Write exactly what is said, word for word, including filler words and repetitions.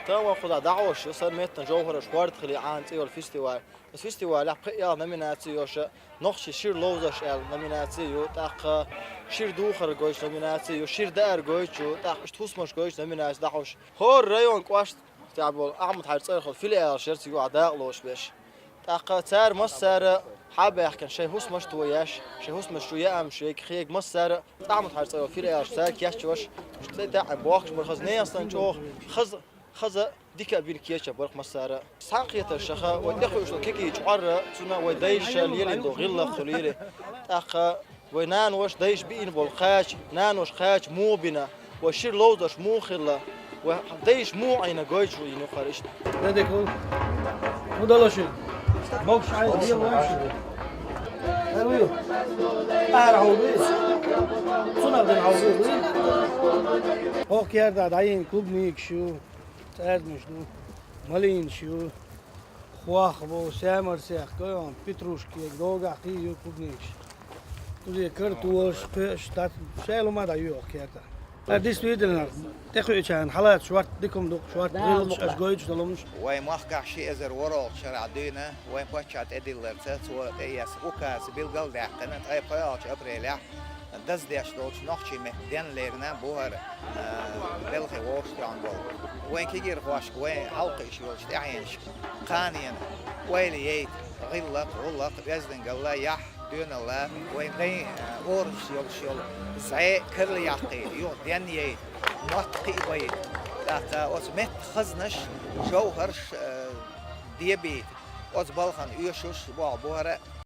Тан ван кхуза дӀахьош ю сан меттан жовхӀараш хӀорд хили Ӏан цӀе йолу фестиваль. Оцу фестивалехь пхи-ялх номинаци йоша, нохчийн шира ловзарш аьлла номинаци ю, тӀаккха шира духар гойтуш номинаци ю, шира даар гойтуш ю, тӀаккха иштта хӀусамаш гойтуш номинаци дӀахьош. ХӀора район кӀоштахь болу Ахьмад-Хьаьжин цӀарах филиалаш яра цига юкъахь дакъалош берш. ТӀаккха цара массара хьабаьхкина шайн хӀусамаш тоеш, шайн хӀусамаш чу яамаш яйга хега массара Ахьмад-Хьаьжин цӀарах филиалаш цара кечвеш, уьш цӀе таьӀӀина бохкуш бара хаза нехан санна чӀогӀа хаза, хаза дика а бина кечам барх массара. Цхьаьнакхетаршаха вай тӀекхуьуш долу кегий чкъор, цунна вай дайша лелийна долу гӀиллакх хуьлийла. ТӀаккха вай наноша дайша биъна болу кхача, наноша кхача муха бина, вай шира ловзарш муха хилла, вай дайша муха Ӏийна гойтуш ву и нухара иштта. Де декъал. ХӀун дала шуьга? Могуш Ӏайла, лела вай шуьга. Ара вуй? Ара хьо вуй? Цунах дина хьо вуй? ХӀокху керта дӀайина клубникаш ю, цӀаьрмаш ду, малинаш ю, хох бу, саьмар сех, кайон, петрушка, догахь кхин ю клубникаш. Узе картош, кхоьш, тат, шайла ма дӀа ю хӀокху керта. Ара, действительно, тӀекхуьучарна хьалаца шорта дика хӀума ду, шорта гӀиллакхаш, аш гойтуш долу хӀумаш. Вайн махкахь ши эзар ворхӀалгӀачу шарахь дуьйна вайн паччахь тӀедилларца, цо тӀеэцна указ билгал а даьккхина, ткъе пхоьалгӀачу апрелехь даздеш долчу нохчийн меттан денна лерина бу хӀара, а, белхи вовшахтоьхна болу. Вайн кегийрхошка, вайн хьалакхуьуш йолчу тӀаьхьенашка кханенан ойла яйта, гӀиллакх, гӀуллакх, оьздангалла, яхь, доьналла, вайн дайн, а, ораш йолуш йолу зӀе карла яккхийта, юха денна яйта, мотт кхиа байта. ТӀаккха оцу меттан хазнаш, жовхӀарш, а, дебийта, оцу балхана оьшуш боху бу хӀара.